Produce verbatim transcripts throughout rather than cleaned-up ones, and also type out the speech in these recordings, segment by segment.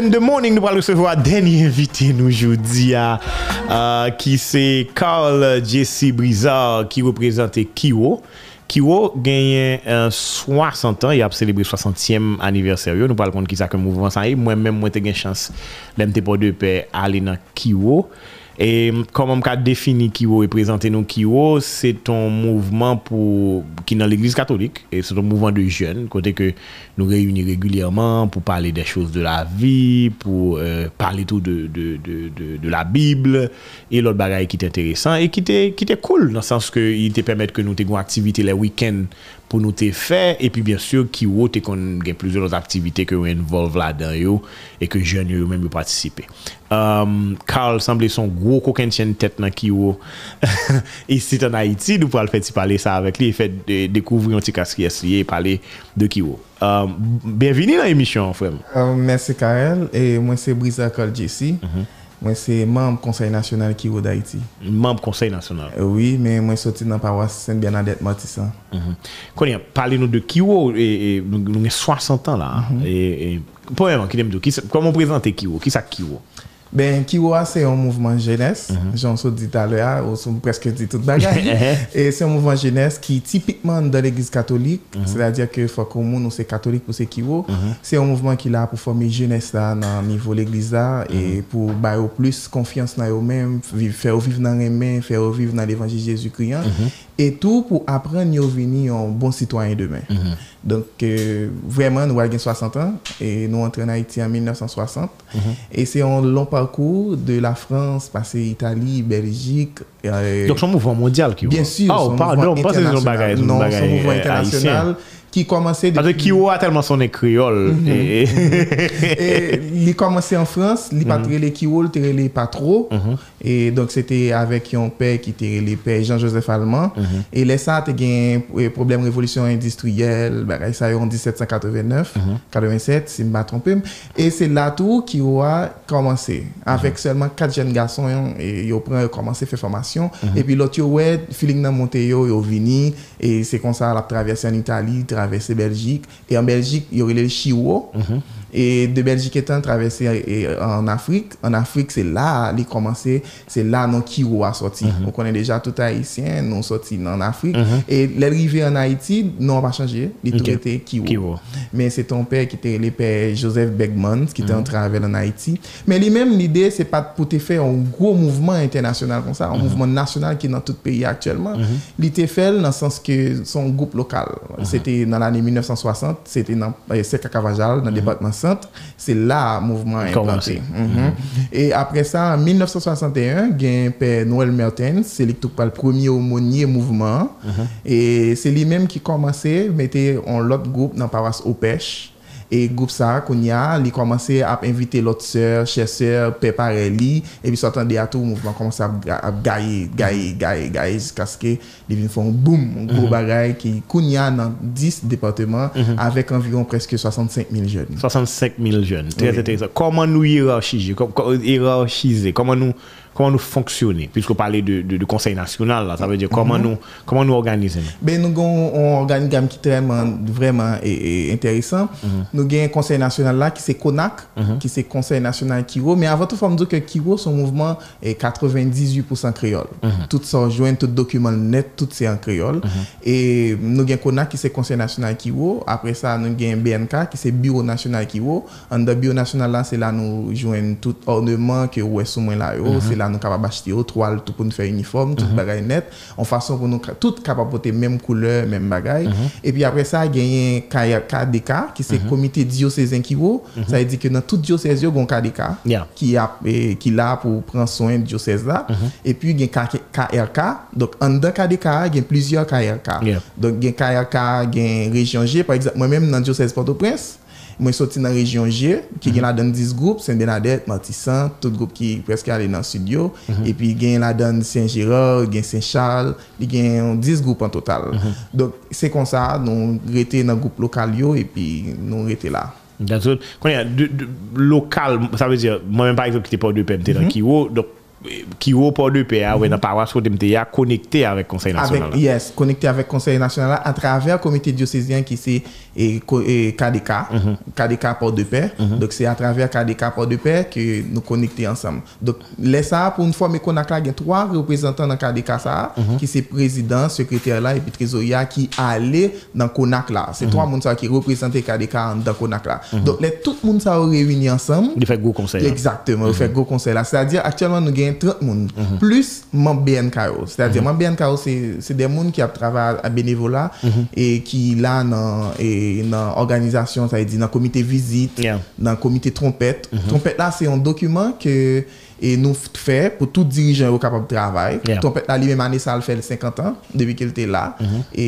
In the morning, nou pral resevwa dènye envite nou jodi a, uh, ki se Carl Jesse Brizard, ki reprezante Kiwo. Kiwo genyen, uh, swasant an, y ap selebre swasantyèm anivèsè yo. Nou pral konn kisa ke mouvman sa ye. Mwen menm, mwen te gen chans, lè m te Pòdepè, ale nan Kiwo. E kòman m ka defini Kiwo e prezante nou Kiwo, se t on mouvman pou, ki nan legliz katolik, e se t on mouvman de jèn, kote ke nou reyini regilyèman pou pale des choses de la vie, pou, euh, pale tou de, de, de, de, de la Bible, e lòt bagay ki te enteresan, e ki te, ki te cool, nan sans ke li te pèmèt ke nou te gen aktivite lè wikenn pou nou te fè, epi byen si, Kiwo te konn gen plizyè lòt aktivite ke yo envolve ladan yo, e ke jèn yo, yo menm yo patisipe. Um, Carl sanble se yon gwo kokennchenn tèt nan Kiwo isit an Ayiti. Nou pral fè ti pale sa avèk li e fè de-, dekouvri yon ti kras kiyès li ye e pale de Kiwo. Um, byenvini nan emisyon an, frè m. Uh, mèsi, Carl. E mwen se Brizard Carl Jesse. Mwen se manm Konsèy Nasyonal Kiwo Dayiti. Manm Konsèy Nasyonal. Wi, men mwen soti nan pawas Sent Bènadèt Matisan. Kounye a, pale nou de Kiwo, e, e, nou, nou gen swasant an la. E, e, premyèman, kite m di w, kisa, kòman w prezante Kiwo? Kisa k Kiwo? Ben, Kiwo a se yon mouvman jenès, jan w sot di talè a, ou sot prèske di tout bagay. E se yon mouvman jenès ki tipikman anndan legliz katolik, sètadi ke fòk yon moun ou se katolik pou se Kiwo. Se yon mouvman ki la pou fòme jenès la nan nivo legliz la, e pou ba yo plis konfyans nan yo menm, viv, fè yo viv nan renmen, fè yo viv nan levanjil Jezikri an. E tou pou aprann yo vini yon bon sitwayen demen. Donk, euh, vrèman, nou pral gen swasant an, e nou antre ann Ayiti an mil nèf san swasant. E se yon long pakou de Lafrans, pase Itali, Bèljik. Euh, Donk, se yon mouvman mondyal ki Byen si, se yon mouvman entènasyonal. Non, se yon mouvman entènasyonal ki kòmanse depi. Paske Kiwo a tèlman sonnen kreyòl. E li kòmanse an Frans, li pa t rele Kiwo, li te rele Patwo. E donk, se te avèk yon pè ki te rele pè Jean Joseph Allemand. E lè sa a, te gen, e, pwoblèm revolisyon endistriyèl, bagay sa yo, an disèt san katrevennnèf, katrevensèt, si m pa twonpe m. E se la tou Kiwo a kòmanse. Avèk sèlman kat jèn gason, e, yo pran, yo kòmanse fè fòmasyon. Epi lòt yo wè, feeling nan monte yo, yo vini. E se konsa, l ap travèse ann Itali, travèse Bèljik. E an Bèljik, yo rele l Chiwo. E de Bèljik etan, travèse, e, ann Afrik. Ann Afrik, se la a li kòmanse, se la non Kiwo a sòti. Ou konnen deja, tout Ayisyen, nou sòti nan Afrik. E lè l rive ann Ayiti, non an pa chanje, li tou rete Kiwo. Men se te yon pè ki te rele pè Joseph Bergmans, ki te antre avè l ann Ayiti. Men li menm, lide, se pa t pou te fè yon gwo mouvman entènasyonal konsa, yon mouvman nasyonal ki nan tout peyi a aktyèlman. Li te fè l nan sans ke se yon gwoup lokal. Se te nan lane mil nèf san swasant, se te nan, e, Sèk a Kavajal, nan depatman Sant. Se la a mouvman an enplante. E apre sa, an mil nèf san swasanteyen, gen pè Noël Mertens, se li ki tou pral premye omonye mouvman an. E se li menm ki kòmanse mete yon lòt gwoup nan pawas Opèch. E gwoup sa a, kounye a, li kòmanse ap envite lòt sè, chè sè, pè parèy li. Epi sa w tande a tou, mouvman kòmanse ap, ga- ap gaye, gaye, gaye, gaye, jiskaske li vin fè yon boum, yon gwo bagay ki, kounye a, nan dis depatman, avèk anviwon prèske swasannsenk mil jèn. Swasannsenk mil jèn. Trè enteresan. Kòman nou yerachize? Kò- kò- yerachize? Kòman nou, kòman nou fonksyone? Piske w pale de, de, de Konsèy Nasyonal la, sa vle di kòman nou, kòman nou òganize nou? Ben, nou gen yon, yon òganigram ki trèman, vrèman, e, e, enteresan. Nou gen Konsèy Nasyonal la, ki se konak, ki se Konsèy Nasyonal Kiwo. Men avan tou, fò m di w ke Kiwo se yon mouvman, e, katrevendizuit pousan kreyòl. Tout sa w jwenn, tout dokiman l nèt, tout se an kreyòl. E nou gen konak, ki se Konsèy Nasyonal Kiwo. Apre sa, nou gen B N K, ki se Biwo Nasyonal Kiwo. Anndan Biwo Nasyonal la, se la nou jwenn tout òneman ke ou wè sou mwen la yo. Se la nou kapab achte yo, twal tou pou n fè inifòm, tout bagay nèt. Yon fason pou nou ka- tout kapab pote menm koulè, menm bagay. Epi apre sa, genyen K D K, ki se Komite Dyosezen Kiwo. Sa vle di ke nan tout dyosèz yo, gen yon K D K ki ap, e, ki la pou pran swen dyosèz la. Epi gen K R K. Donk, anndan K D K a, gen plizyè K R K. Donk, gen K R K, gen rejyon G. Pa egzanp, mwen menm, nan dyosèz Pòtoprens, mwen soti nan rejyon G, ki gen ladan dis gwoup, Sen Bènadèt, Matisan, tout gwoup ki prèske ale nan sid yo. Epi gen ladan Sen Jera, gen Sen Chal, li gen dis gwoup an total. Donk, se konsa nou rete nan gwoup lokal yo, epi nou rete la. That's good. Kounye a, de, de, lokal, sa vle di, mwen menm, pa egzanp, ki te Pòdepè, m te nan Kiwo, donk, e, Kiwo Pòdepè a, wè, nan pawas kote m te ye a, konekte avèk Konsèy Nasyonal la. Yes, konekte avèk Konsèy Nasyonal la atravè komite dyosezyen ki se e, ko- e, K D K, K D K Pòdepè. Donk, se atravè K D K Pòdepè ke nou konekte ansanm. Donk, lè sa a, pou n fòme Konak la, gen twa reprezantan nan K D K sa a, ki se prezidan, sekretè la, epi trezorye a, ki ale nan Konak la. Se twa moun sa yo ki reprezante K D K anndan Konak la. Donk, lè tout moun sa yo reyini ansanm, Li fè gwo konsèy la. Egzakteman, yo fè gwo konsèy la. Sètadi, aktyèlman, nou gen trant moun, plis manm B N K yo. Sètadi, manm B N K yo, se, se de moun ki ap travay a benevola e ki la nan, e nan òganizasyon, sa vle di nan komite vizit, Yeah. nan komite twonpèt. Twonpèt la, se yon dokiman ke e nou f- fè pou tout dirijan yo kapab travay. Yeah. Twonpèt la, li menm, ane sa a, l fè l senkant an depi ke l te la. E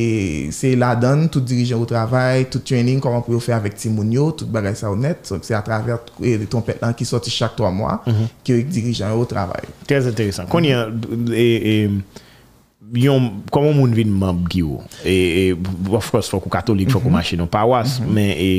se ladan l tout dirijan yo travay, tout training, kòman pou yo fè avèk timoun yo, tout bagay sa yo nèt. Donk, se atravè e, twonpèt lan ki sòti chak twa mwa ke dirijan yo travay. Trè enteresan. Kounye a, e, e, yon, kòman yon moun vin manm Kiwo? E, e, of course, fòk ou katolik, fòk ou mache nan pawas, men e,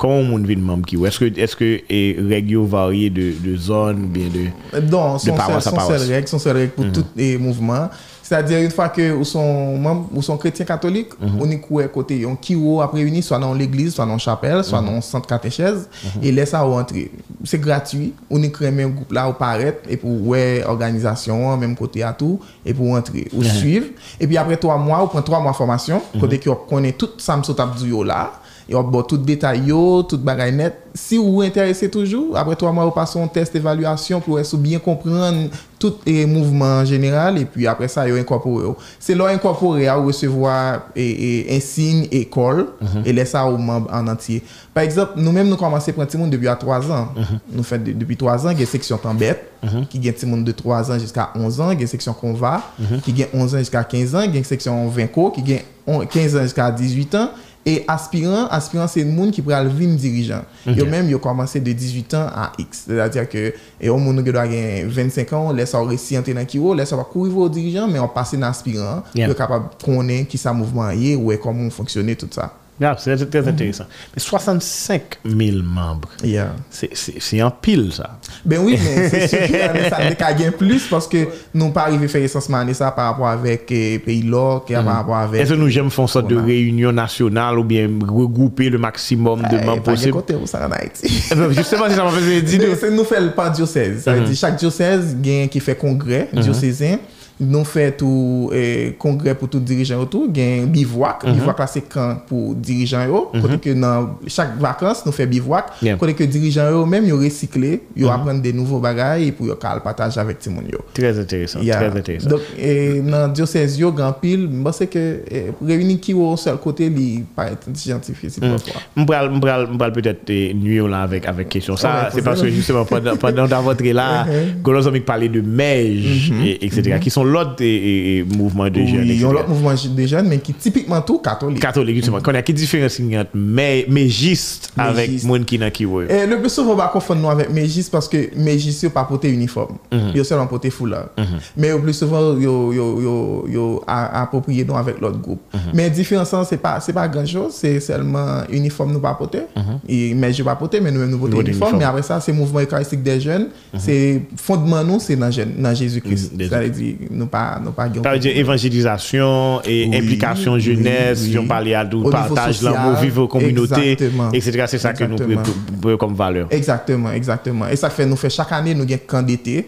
kòman yon moun vin manm Kiwo? Èske, èske e, règ yo varye de, de zòn oubyen de, Non, se de yon sèl, pawas a se yon sèl pawas? règ, se yon sèl règ pou tout e, mouvman. Sètadi, yon fwa ke ou se yon manm, ou se yon kretyen katolik, ou nik wè kote yon Kiwo ap reyini, swa nan yon legliz, swa nan yon chapèl, swa nan yon sant katechèz, e lè sa a ou antre. Se gratui, ou nik renmen gwoup la, ou parèt, epi ou wè òganizasyon an, menm kote a tou, epi ou antre, ou swiv. Epi apre twa mwa, ou pran twa mwa fòmasyon, kote ke w ap konnen tout sa m sot ap di w yo la. Yo ap ba w tout detay yo, tout bagay nèt. Si ou enterese toujou, apre twa mwa, yo pase yon tès evalyasyon pou wè si w byen konprann tout e, mouvman an jeneral, epi apre sa, yo enkòpore w. Se lè w enkòpore a, ou resevwa e, e, ensiy ekòl, e lè sa a, ou manm an antye. Pa egzanp, nou menm, nou kòmanse pran timoun depi a twa zan. Nou fè de- depi twa zan, gen seksyon tanbèt, ki gen timoun de twa zan jiska onz an, gen seksyon konva, ki gen onz an jiska kenz an, gen seksyon venko, ki gen on- kenz an jiska dizuit an, e aspiran, aspiran se moun ki pral vin dirijan. Yo menm, yo kòmanse de dizuit an a X. Sètadi ke e yon moun ou gen dwa gen vennsenk an, lè sa w resi antre nan Kiwo, lè sa w pa kou rive w dirijan, men w ap pase nan aspiran, pou yo kapab konnen kisa mouvman an ye, wè kòman w fonksyone, tout sa. Ya, se trè, trè enteresan. Men swasannsenk mil manm, Yeah. se, se, se anpil sa. Ben wi, men se si ke ane sa te ka gen plis, paske nou pa rive fè resansman ane sa pa rapò avèk e, peyi lòk, e pa rapò avèk Èske nou janm fè yon sòt de reyinyon nasyonal oubyen regwoupe le maksimòm de Eh, manm pa gen posib? kote pou sa ann Ayiti. Eben, jisteman, se sa m ap eseye di nou. Se nou fè l pa dyosèz. Sa vle di, chak dyosèz gen ki fè kongrè dyosezen. Nou fè tou e, kongrè pou tout dirijan yo tou. Gen bivwak. Bivwak la se kan pou dirijan yo. Kote ke nan chak vakans, nou fè bivwak. Yeah. Kote ke dirijan yo menm, yo resikle, yo aprann de nouvo bagay pou yo ka al pataje avèk timoun yo. Trè enteresan, Ya. trè enteresan. Donk, e, nan dyosèz yo, gen anpil, m panse ke e, reyini Kiwo yon sèl kote, li parèt ti jan difisil pafwa. M pral, m pral, m pral petèt e, nui w la avèk, avèk kesyon sa. Wè, Se poze paske l. jisteman, pandan, pandan w t ap antre la, gen yon lòt zanmi k pale de mèj, e, etsetera, ki se yon lòt e, e, e, mouvman de jèn, Wi, yon etsetera. lòt mouvman j- de jèn, men ki tipikman tou katolik. Katolik, jisteman. Kounye a, ki diferans ki gen ant mè- mejis avèk Mejis. moun ki nan Kiwo yo? E, le pli souvan, w pa konfonn nou avèk mejis paske mejis yo pa pote inifòm. Yo sèlman pote foula. Men yo pli souvan, yo, yo, yo, yo a- apwopriye nou avèk lòt gwoup. Men diferans lan, se pa, se pa gran choz, se sèlman inifòm nou pa pote. E mèj yo pa pote, men nou menm nou pote Nou pote inifòm. inifòm. Men apre sa, se mouvman ekaristik dè jèn. Se fondman nou, se nan jèn, nan Jezi Kris. Mm, Sa vle di, nou pa, nou pa gen Sa vle di okenn evanjelizasyon, e Wi, enplikasyon wi, jenès, wi. jan w pale a tou, O nivo pataj, sosyal, lanmou, viv kominote, egzakteman. etsetera. Se sa ke nou Egzakteman. pre- pre- pre- kòm valè. Egzakteman, egzakteman. E sa k fè nou fè chak ane, nou gen kan dete,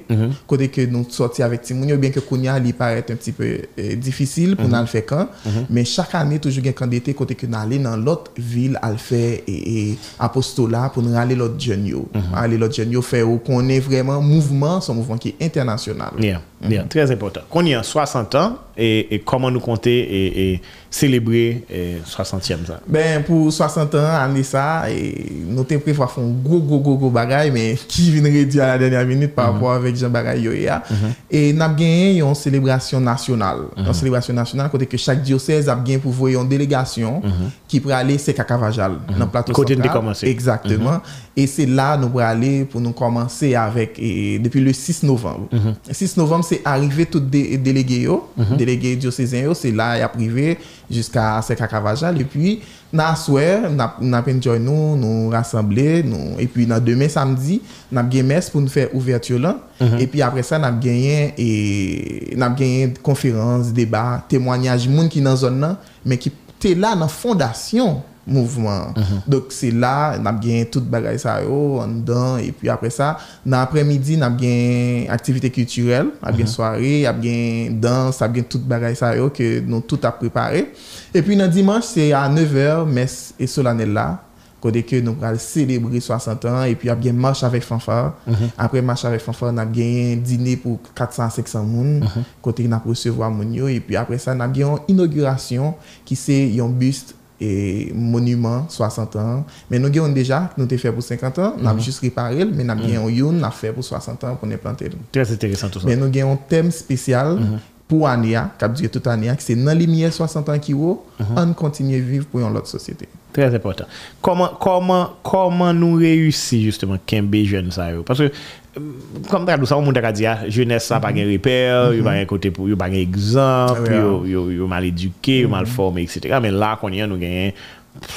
kote ke nou sòti avèk timoun yo, byen ke kounye a, li parèt un petit peu, e, difisil pou n al fè kan. Men chak ane, toujou gen kan dete, kote ke n ale nan lòt vil, al fè, e, e, apostola, pou n rale lòt jèn yo. Rale lòt jèn yo, fè yo konnen vrèman mouvman, se yon mouvman ki entènasyonal. Yeah, yeah, trè enpòtan. Kounye a, swasant an, e, e kòman nou konte, e, e selebre, e, swasantyèm sa? Ben, pou swasant an, ane sa, e, nou te prevwa fè yon gwo, gwo, gwo, gwo bagay, men ki vin redui a la dènyè minit pa rapò avèk jan bagay yo ye a. E n ap genyen yon selebrasyon nasyonal. Yon selebrasyon nasyonal kote ke chak dyosèz ap gen pou voye yon delegasyon ki prale Seka Kavajal, nan Plato Kote n te Santral. kòmanse. Egzakteman. E se la nou prale pou nou kòmanse avèk, e, depi le sis novanm. Sis novanm, se Arive tout de, delege yo, delege dyosezen yo, se la y ap rive jiska Sèk a Kavajan. Epi, nan aswè, n ap, n ap enjoy nou, nou rasanble, nou, epi nan demen samdi, n ap gen mès pou n fè ouvèti lan. Epi apre sa, n ap genyen, e, n ap genyen konferans, deba, temwanyaj moun ki nan zòn nan, men ki te la nan fondasyon mouvman an. Donk, se la, n ap gen tout bagay sa yo anndan, epi apre sa, nan aprèmidi, n ap gen aktivite kiltirèl, ap gen sware, ap gen dans, ap gen tout bagay sa yo ke nou tout ap prepare. Epi nan dimanch, se a nevè, mès e solanèl la, kote ke nou pral selebre swasant an, epi ap gen mach avèk fanfa. Apre mach avèk fanfa, n ap genyen dine pou kat san a senk san moun, kote n ap resevwa moun yo, epi apre sa, n ap gen yon inogirasyon ki se yon bist e moniman swasant an. Men nou gen youn deja, nou te fè pou senkant an, n ap jis repare l, men n ap gen yon youn, n ap fè pou swasant an pou n enplante l. Trè enteresan tou sa. Men nou gen yon tèm espesyal pou ane a, k ap dire tout ane a, ki se nan limyè swasant an Kiwo, ann kontinye viv pou yon lòt sosyete. Trè enpòtan. Kòman, kòman, kòman nou reyisi, jisteman, kenbe jèn sa yo? Paske, kòm ta di w sa, yon moun ta ka di, a, jenès sa pa gen repè, yo pa gen kote pou, yo pa gen egzanp, yo, yo, yo mal edike, yo mal fòme, etsetera. Men la, kounye a, nou genyen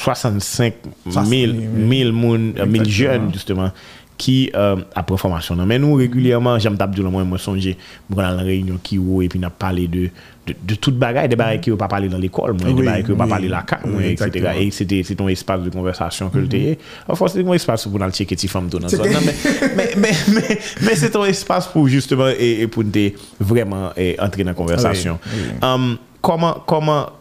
swasannsenk mil, mil moun, mil jèn, jisteman, ki, e, ap pran fòmasyon nan men nou regilyèman. Jan m t ap di w lan, mwen, mwen sonje, mwen konn al nan reyinyon Kiwo, epi n ap pale de, de, de tout bagay, de bagay ke yo pa pale nan lekòl mwen, de bagay ke yo pa pale lakay mwen, etsetera. E se te, se te yon espas de konvèsasyon ke l te ye. Anfen, se te yon espas pou n al tcheke ti fanm tou nan zòn nan, men, men, men, men, men se te yon espas pou, jisteman, e, e pou n te vrèman, e, antre nan konvèsasyon. Anm, kòman, kòman,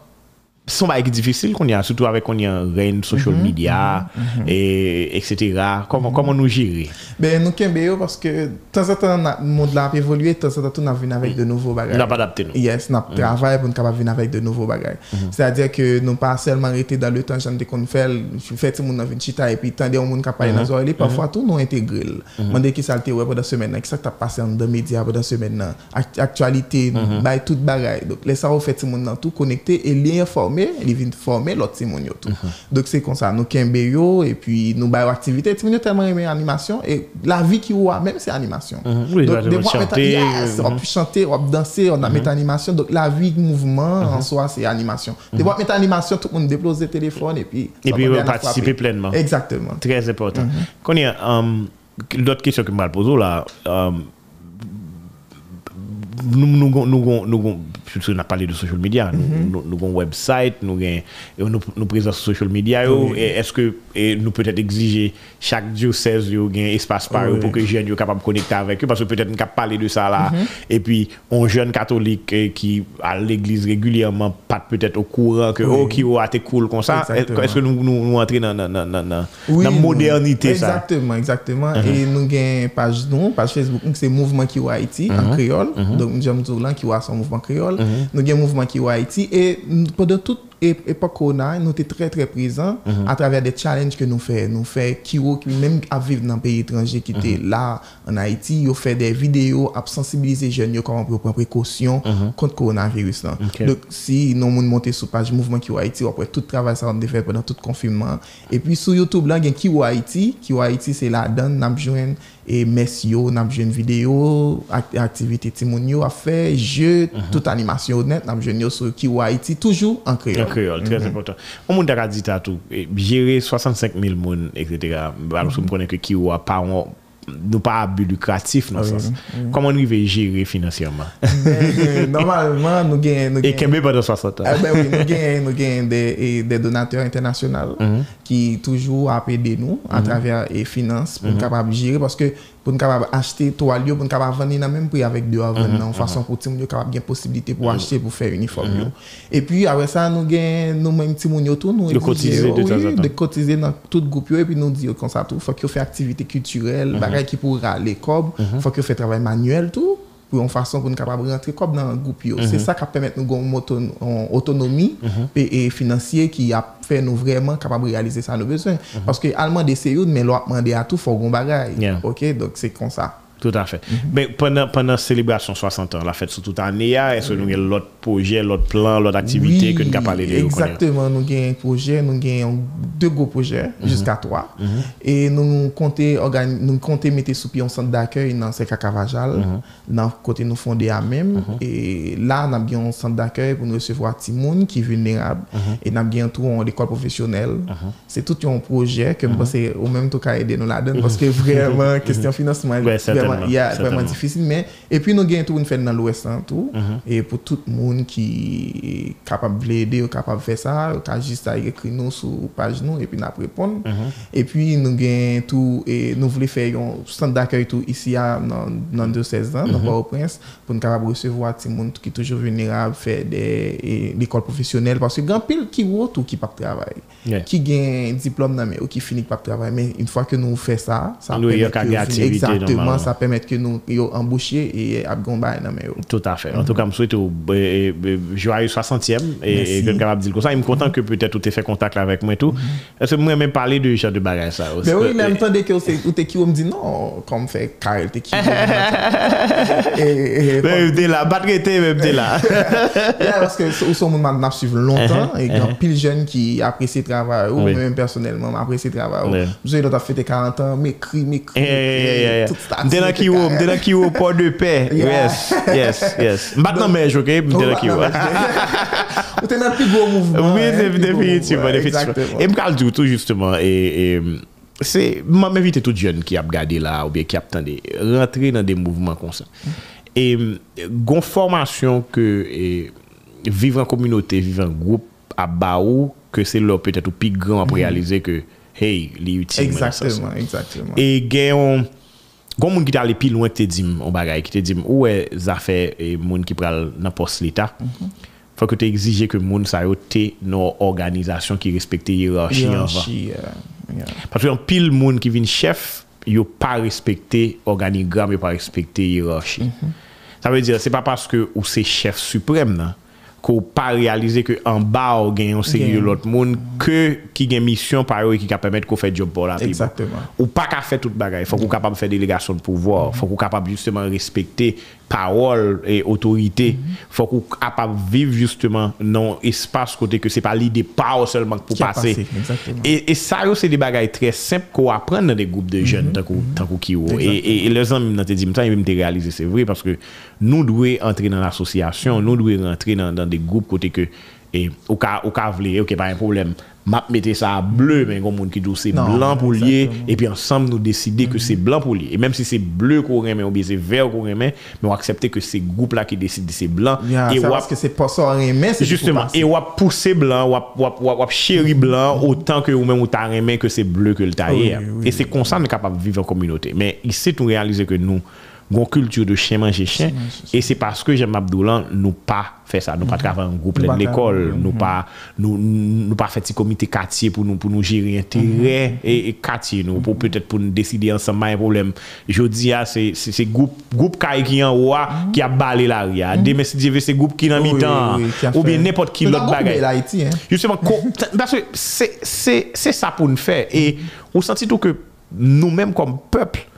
se yon bagay ki difisil kounye a, sitou avèk kounye a rèy social media, e, etsetera. Kòman, kòman nou jere? Ben, nou kenbe yo paske tanzantan, n ap, mond la ap evolye, tanzantan tou n ap vin avèk de nouvo bagay. N ap adapte nou. Yes, n ap travay pou n kapab vin avèk de nouvo bagay. Sètadi ke nou pa sèlman rete dan letan jan n te konn fè l, fè timoun nan vin chita epi tande yon moun k ap pale nan zòrèy li, pafwa tou nou entegre l. Mande kisa l te wè pandan semèn nan, kisa k t ap pase anndan medya pandan semèn nan, ak-, aktyalite, bay tout bagay. Donk, lè sa yo fè timoun nan tou konekte e li enfòme, li vin fòme lòt timoun yo tou. Donk, se konsa, nou kenbe yo, epi nou ba yo aktivite. Timoun yo tèlman renmen animasyon, e lavi Kiwo a menm se animasyon. Wi, donk, depi w ap met, yes, w ap chante, w ap danse, w ap met animasyon. Donk, lavi mouvman an swa se animasyon. Depi w ap met animasyon, tout moun depoze telefòn, epi sa pa gen a frape. Epi yo patisipe plènman. Egzakteman. Trè enpòtan. Kounye a, um, lòt kesyon ke m pral poze w la, um, nou, nou gon, nou gon, nou gon, piske n ap pale de social media, nou, nou, nou gon website, nou gen, e nou, nou prezan sou social media yo, e èske, e nou petèt egzije chak dyosèz yo gen espas pa yo pou ke jèn yo kapab konekte avèk yo, paske petèt n ka pale de sa la, epi yon jèn katolik, e ki al legliz regilyèman pa t petèt okouran ke, o, Kiwo a te cool konsa. Èske nou, nou, nou antre nan, nan, nan, nan, nan, nan modènite sa? Egzakteman, egzakteman. E nou gen paj nou, paj Facebook nou, se Mouvman Kiwo Ayiti, an kreyòl. Donk, jan m di w lan, Kiwo a se yon mouvman kreyòl. Nou gen Mouvman Kiwo Ayiti, e n-, pandan tout e-, epòk kowona, nou te trè, trè prezan atravè de challenge ke nou fè. Nou fè Kiwo ki menm ap viv nan peyi etranje ki te la, ann Ayiti, yo fè de videyo ap sansibilize jèn yo kòman pou yo pran prekosyon kont kowonaviris lan. Donk, si yon moun monte sou paj Mouvman Kiwo Ayiti, w ap wè tout travay sa yo n te fè pandan tout konfinman an. Epi sou YouTube lan, gen Kiwo Ayiti. Kiwo Ayiti, se ladan n ap jwenn, e, mès yo, n ap jwenn videyo, ak-, aktivite timoun yo ap fè, je, tout animasyon yo nèt, n ap jwenn yo sou Kiwo Ayiti, toujou an kreyòl. An kreyòl, trè enpòtan. Yon moun ta ka di ta tou, e, jere swasannsenk mil moun, etsetera. Alòske m konnen ke Kiwo a pa yon nou pa a bi likratif nan sans. Kòman n rive jere finansyèman? Ben, nòmalman, nou gen, nou gen. E kenbe pandan swasant an. Eh ben wi, nou gen, nou gen de, e, de donatè entènasyonal ki toujou ap ede nou atravè, e, finans pou n kapab jere, paske pou n kapab achte twal yo, pou n kapab vann li nan menm pri avèk deyò a vann nan, yon fason pou timoun yo kapab gen posiblite pou achte, pou fè inifòm yo. Epi, apre sa, nou gen nou menm timoun yo tou, nou egzije yo, wi, de kotize nan tout gwoup yo, epi nou di yo konsa tou, fòk yo fè aktivite kiltirèl, bagay ki pou rale kòb, fòk yo fè travay manyèl tou, pou yon fason pou n kapab rantre kòb nan gwoup yo. Se sa k ap pèmèt nou gen yon moto-, yon otonomi pe-, e finansye ki ap fè nou vrèman kapab reyalize sa nou bezwen. Paske al mande se youn, men lè w ap mande a tou, fò w gen yon bagay. Oke, donk se konsa. Toutafè. Men pandan, pandan selebrasyon swasant an, l ap fèt sou tout ane a, èske nou gen lòt pwojè, lòt plan, lòt aktivite ke n ka pale de yo kounye a? Egzakteman, nou gen pwojè, nou gen yon, de gwo pwojè, jiska twa. E nou konte ògani-, nou konte mete sou pye yon sant dakèy nan Sèka Kavajal, nan kote nou fonde a menm. E la, n ap gen yon sant dakèy pou n resevwa timoun ki vilnerab. E n ap gen tou yon lekòl pwofesyonèl. Se tout yon pwojè ke m panse ou menm tou ka ede nou ladan, paske vrèman, kesyon finansman, vrèman, yeah, vrèman difisil, men epi nou gen tou, nou fè l nan Lwès lan tou, e pou tout moun ki kapab vle ede, yo kapab fè sa, yo ka jis al ekri nou sou paj nou, epi n ap reponn. Epi nou gen tou, e nou vle fè yon sant dakèy tou isi a nan, nan dyosèz lan, nan Pòtoprens, pou n kapab resevwa timoun ki toujou vilnerab, fè de, e, lekòl pwofesyonèl, paske gen anpil kiwo tou ki p ap travay. Ki gen diplòm nan men yo, ki fini, k p ap travay. Men, yon fwa ke nou fè sa, sa pèmèt yo vin, egzakteman, sa pèmèt ke nou, yo anboche e ap gen yon bagay nan men yo. Toutafè. Antouka, m swete w, e, e, e, joyeux swasantyèm, e, e ke m kapab di l konsa. E m kontan ke petèt ou te fè kontak la avèk mwen tou. Paske m renmen pale de jan de bagay sa yo. Men wi, lè m tande ke ou se, ou te kiwo, m di non, kòm fè Carel te kiwo. E, e, men m te la, m pa t rete, men m te la. Yeah, paske ou se yon moun m ap swiv lontan, e gen anpil jèn ki apresye travay ou, mwen menm pèsonèlman, m apresye travay ou. M sonje lè w t ap fete karant an, m ekri, m ekri, m ekri, tout stati, m te nan kiwo, m te nan kiwo Pòdepè. Yes, yes, yes. M pa t nan mèj, ok? M te nan kiwo. Ou te nan pi gwo mouvman. Wi, definitivman, definitivman. E m ka l di w tou, jisteman, e, e, se, m ap envite tout jèn ki ap gade la oubyen ki ap tande, rantre nan de mouvman konsa. E gon fòmasyon ke, e, viv an kominote, viv an gwoup ap ba ou, ke se lè w petèt ou pi gran w ap reyalize ke, hey, li itil mwen nan sans sa. E gen yon, gon moun ki t ale pi lwen ki te di m yon bagay, ki te di m, ou wè zafè, e, moun ki pral nan pòs leta, fòk yo te egzije ke moun sa yo te nan yon òganizasyon ki respekte yerachi anvan. Paske anpil moun ki vin chèf, yo pa respekte òganigram, yo pa respekte yerachi. Sa vle di, se pa paske ou se chèf siprèm nan, ke w pa reyalize ke anba w gen yon seri de lòt moun ke, ki gen misyon pa yo e ki ka pèmèt ke w fè djòb pa w la pi bon. Ou pa ka fè tout bagay. Fòk ou kapab fè delegasyon de pouvwa. Fòk ou kapab jisteman respekte pawòl e otorite. Fòk ou kapab viv jisteman nan yon espas kote ke se pa lide pa w sèlman k pou pase. E, e sa yo se de bagay trè senp ke w aprann nan de gwoup de jèn tankou, tankou kiwo. E, e, e lè zanmi m nan te di m sa, epi m te reyalize se vre, paske nou dwe antre nan lasosyasyon, nou dwe rantre nan, nan de gwoup kote ke, e, ou ka, ou ka vle, ok, pa gen pwoblèm. M ap mete sa a ble, men gon moun ki di w se blan pou l ye, epi ansanm nou deside ke se blan pou l ye. E menm si se ble ke w renmen oubyen se vè ke w renmen, men w aksepte ke se gwoup la ki deside se blan. E w ap, paske se pa sa w renmen, se pou pase. Jisteman, e w ap pouse blan, w ap, w ap, w ap, w ap cheri blan otan ke ou menm ou ta renmen ke se ble ke l ta ye a. E se konsa nou kapab viv an kominote. Men isit nou reyalize ke nou gon kilti de chen manje chen, e se paske, jan m ap di w lan, nou pa fè sa. Nou pa travay an gwoup lè n lekòl, nou pa, nou, nou pa fè ti komite katye pou nou, pou nou jere enterè e, e katye nou, pou petèt pou nou deside ansanm, pa gen pwoblèm. Jodi a, se, se, se gwoup, gwoup kay ki anwo a ki ap bale lari a. Demen, si Dye vle, se gwoup ki nan mitan an, oubyen nenpòt ki lòt bagay. Jisteman, paske se, se, se, se sa pou n fè. E ou santi tou ke nou menm kòm pèp,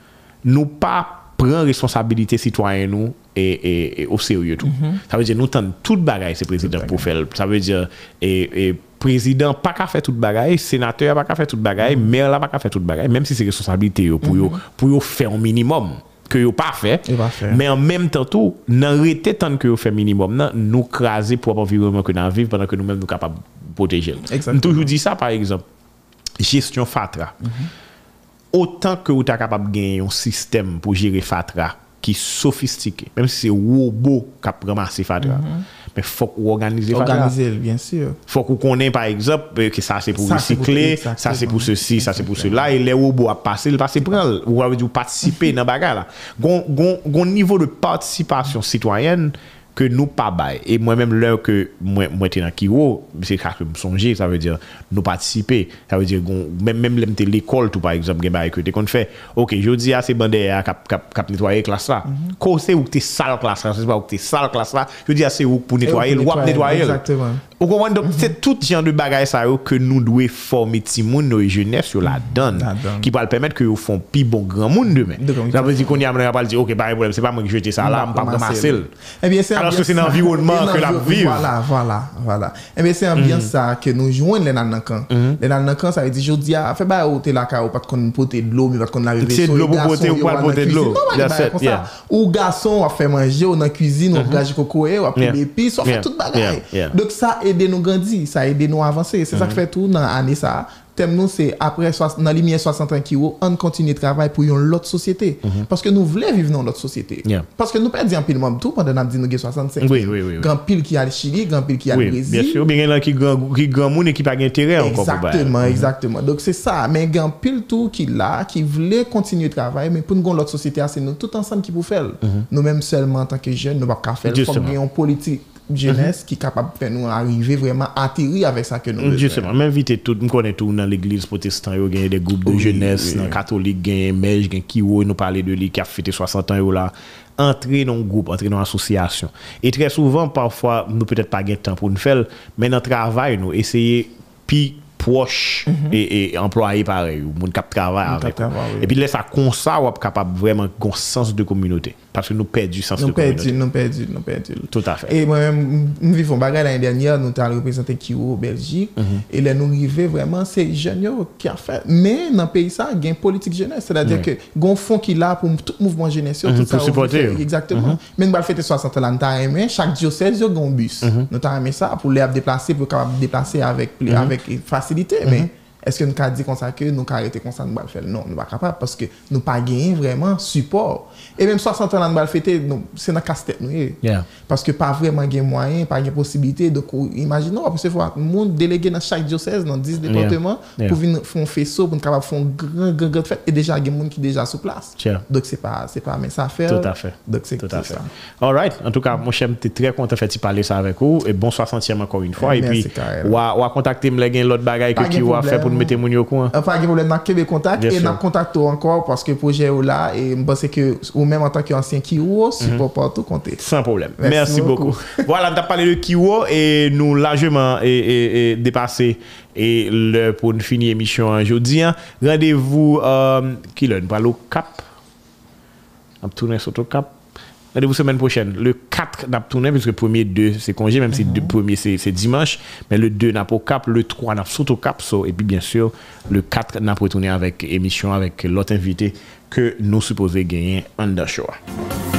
nou pa pran responsabilite sitwayen nou e, e, e o serye tou. Sa vle di nou tann tout bagay se prezidan pou fè l. Sa vle di, e, e, prezidan pa ka fè tout bagay, senatè a pa ka fè tout bagay, mè la pa ka fè tout bagay, menm si se responsabilite yo pou yo, pou yo fè yon minimòm ke yo pa fè. Men an menm tan tou, nan rete tann ke yo fè minimòm nan, nou kraze pwòp anviwònman ke n ap viv pandan ke nou menm nou kapab pwoteje l. M toujou di sa, pa egzanp, jesyon fatra. Otan ke ou ta kapab gen yon sistèm pou jere fatra ki sofistike, menm si se wobo k ap ranmase fatra, men fòk ou òganize fatra. Òganize l, byen si. Fòk ou konnen, pa egzanp, eh, ke sa se pou resikle, sa se pou sesi, sa se pou sela, e lè wobo ap pase, l pase pran l. Ou, sa vle di ou patisipe nan bagay la. Gon, gon, gon nivo de patisipasyon sitwayèn ke nou pa bay. E mwen menm, lè ke mwen, mwen te nan Kiwo, se sa ke m sonje, sa vle di nou patisipe. Sa vle di, gon, menm, menm lè m te lekòl tou, pa egzanp, gen bagay ke te konn fè. Ok, jodi a, se bandè a k ap, k ap, k ap netwaye klas la. Ko se ou k te sal klas la, se pa ou k te sal klas la, jodi a, se ou k pou netwaye l, w ap netwaye l. Ou konprann? Donk, se tout jan de bagay sa yo ke nou dwe fòme timoun yo e jenès yo ladann, ki pral pèmèt ke yo fè yon pi bon granmoun demen. Sa vle di, kounye a, moun nan pral di, "Ok, pa gen pwoblèm, se pa mwen ki jete sa la, m p ap ranmase l." Alòske se nan anviwònman ke l ap viv. Vwala, vwala, vwala. Ebyen, se anbyans sa ke nou jwenn lè n al nan kan. Lè n al nan kan, sa vle di, jodi a, fè bagay ou te lakay ou, pa t konn pote dlo, men pa t konn lave veso, e gason yo al nan kwizin. Non, pa gen bagay konsa. Ou gason, w ap fè manje, ou nan kwizin, w ap graje kokoye, w ap pile epis, w ap fè tout bagay. Donk, sa ede nou grandi, sa ede nou avanse. Se sa k fè tou, nan ane sa a, tèm nou se, apre swa-, nan limyè swasant an Kiwo, ann kontinye travay pou yon lòt sosyete. Paske nou vle viv nan yon lòt sosyete. Paske nou pèdi anpil manm tou pandan n ap di nou gen swasannsenk. Gen anpil ki al Chili, gen anpil ki al Brezil. Oubyen gen nan ki gran, ki granmoun e ki pa gen enterè ankò pou bagay. Egzakteman, egzakteman. Donk, se sa. Men gen anpil tou ki la, ki vle kontinye travay, men pou n gen yon lòt sosyete a, se nou tout ansanm ki pou fè l. Nou menm sèlman antanke jèn, nou p ap ka fè l. Fòk gen yon politik jenès ki kapab fè nou arive vrèman ateri avèk sa ke nou bezwen. Jisteman, m envite tout, m konnen tou nan legliz pwotestan yo, genyen de gwoup de jenès, nan katolik, genyen mèj, gen kiwo, nou pale de li ki ap fete swasant an yo la. Antre nan yon gwoup, antre nan yon asosyasyon. E trè souvan, pafwa, nou petèt pa gen tan pou n fè l, men nan travay nou, eseye pi pwòch e, e anplwaye parèy ou, moun k ap travay avèk ou. Epi lè sa konsa, w ap kapab vrèman gen sans de kominote. Paske nou pèdi sans de kominote. Nou pèdi l, nou pèdi l, nou pèdi l. Toutafè. E mwen menm, m, m viv yon bagay lane dènyè, nou t al reprezante Kiwo Bèljik. E lè nou rive, vrèman, se jèn yo ki ap fè. Men nan peyi sa, gen politik jenès. Sètadi ke gen yon fon ki la pou tout mouvman jenès yo, tout sa yo vle fè. Egzakteman. Men nou pral fete swasant an la, nou ta renmen, chak dyosèz yo gen yon bis. Nou ta renmen sa, pou lè y ap deplase, pou yo kapab deplase avèk, avèk fasilite. Men èske nou ka di konsa ke nou ka rete konsa, nou pral fè l? Non, nou pa kapab, paske nou pa genyen vrèman sipò. E menm swasant an la nou pral fete, nou, se nan kastèt nou ye. Paske pa vrèman gen mwayen, pa gen posiblite. Donk, ou imajine w ap resevwa moun delege nan chak dyosèz, nan dis depatman, pou vin fè yon feso, pou n kapab fè yon gran, gran, gran fèt. E deja, gen moun ki deja sou plas. Donk, se pa, se pa mens afè. Toutafè. Donk, se sa. Alright. Antouka, monchè, m te trè kontan fè ti pale sa avèk ou. E bon swasantyèm ankò yon fwa. Epi, w a, w a kontakte m lè gen lòt bagay ke Kiwo ap fè pou n mete moun yo okouran. Pa gen pwoblèm, n ap kenbe kontak e n ap kontakte w ankò paske pwojè yo la. E m panse ke ou menm antanke ansyen Kiwo, sipò pa w tou konte. San pwoblèm. Mèsi bokou. Vwala, n t ap pale de Kiwo e nou lajman e, e, e depase e lè pou n fini emisyon an jodi a. Randevou, euh, kilè n pral Okap? N ap tounen sot Okap. Randevou semèn pwochèn. Le kat, n ap tounen, piske premye de se konje, menm si de, premye se, se dimanch. Men le de, n ap Okap. Le twa, n ap sot Okap. So, epi, byen si, le kat, n ap retounen avèk emisyon, avèk lòt envite ke nou sipoze genyen anndan show a.